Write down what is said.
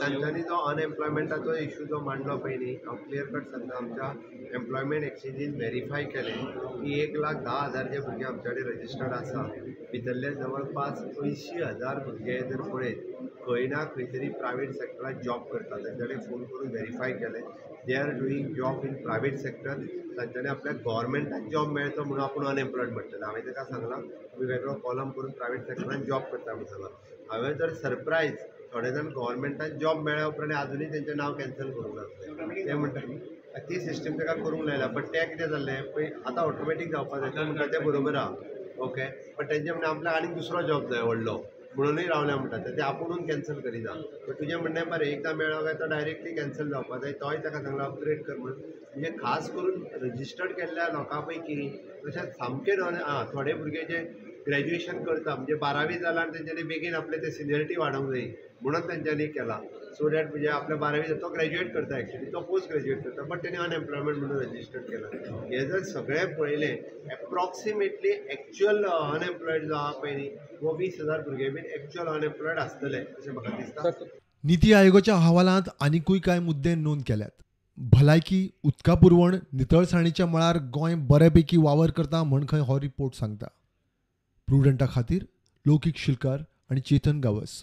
तांच्यांनी जो अनएम्प्लॉयमेंटाचो इशू जो मांडलो पळय न्ही, हांव क्लियर कट सांगता, आमच्या एम्प्लॉयमेंट एक्सचेंजीन व्हेरीफाय केलें की 1,10,000 जे भुरगे आमचे कडेन रजिस्टर्ड आसा, भितरले जवळपास 80,000 भुरगे जर पळयत खंय ना खंय तरी प्रायवेट सेक्टरान जॉब करता. तांचे कडेन फोन करून व्हेरीफाय केलें, they are doing job in private sector. तांच्यांनी आपल्याक गोवोरमेंटान जॉब मेळचो म्हणून आपूण अनएम्प्लॉयड म्हणटलें. हांवें ताका सांगलां तुमी वेगळो कॉलम करून प्रायवेट सेक्टरान जॉब करता म्हणून सांगलां. हांवें जर सरप्रायज थोडे जाण गोवोरमेंटान जॉब मेळ्ळ्या उपरांत आजुनूय तेंचें नांव कॅन्सल करूंक नासलें, ते म्हणटा ती सिस्टम ताका करूंक लायला. बट तें कितें जाल्लें पळय आतां ऑटोमॅटीक जावपाक जाय, ते म्हणटा तें बरोबर आहा, ओके, बट तेंचें म्हणणें आपल्याक आनीक दुसरो जॉब जाय व्हडलो म्हणूनय रावले म्हणटा, ते आपुणून कॅन्सल करिना. बट तुजें म्हणणें बरें, एकदां मेळ्ळो काय तो डायरेक्टली कॅन्सल जावपाक जाय, तोय ताका सांगला अपग्रेड कर म्हणून. म्हणजे खास करून रजिस्टर्ड केल्ल्या लोकां पैकी तशेंच सामकें नॉन आं थोडे भुरगे जे ग्रॅज्युएशन करता म्हणजे 12वी जालां आनी तेंच्यांनी बेगीन आपलें ते सिनियरिटी वाडोवंक जाय म्हणून तेंच्यांनी केलां, सो that म्हणजे आपल्या 12वी तो ग्रॅज्युएट करता, एक्चुली तो पोस्ट ग्रॅज्युएट करता, बट तेणी अनएम्प्लॉयमेंट म्हणून रजिस्टर्ड केलां. हें जर सगळें पळयलें एप्रॉक्सिमेटली एक्चुअल अनएम्प्लॉयड जो आहा पळय न्ही वो 20,000 भुरगे बीन एक्चुअल अनएम्प्लॉयड आसतले अशें म्हाका दिसता. निती आयोगाच्या अहवालांत आनिकूय कांय मुद्दे नोंद केल्यात. भलायकी, उदका पुरवण, नितळसाणीच्या मळार गोंय बऱ्यापैकी वावर करता म्हण खंय हो रिपोर्ट सांगता. प्रुडंटा खातीर लौकीक शिलकार आनी चेतन गावस.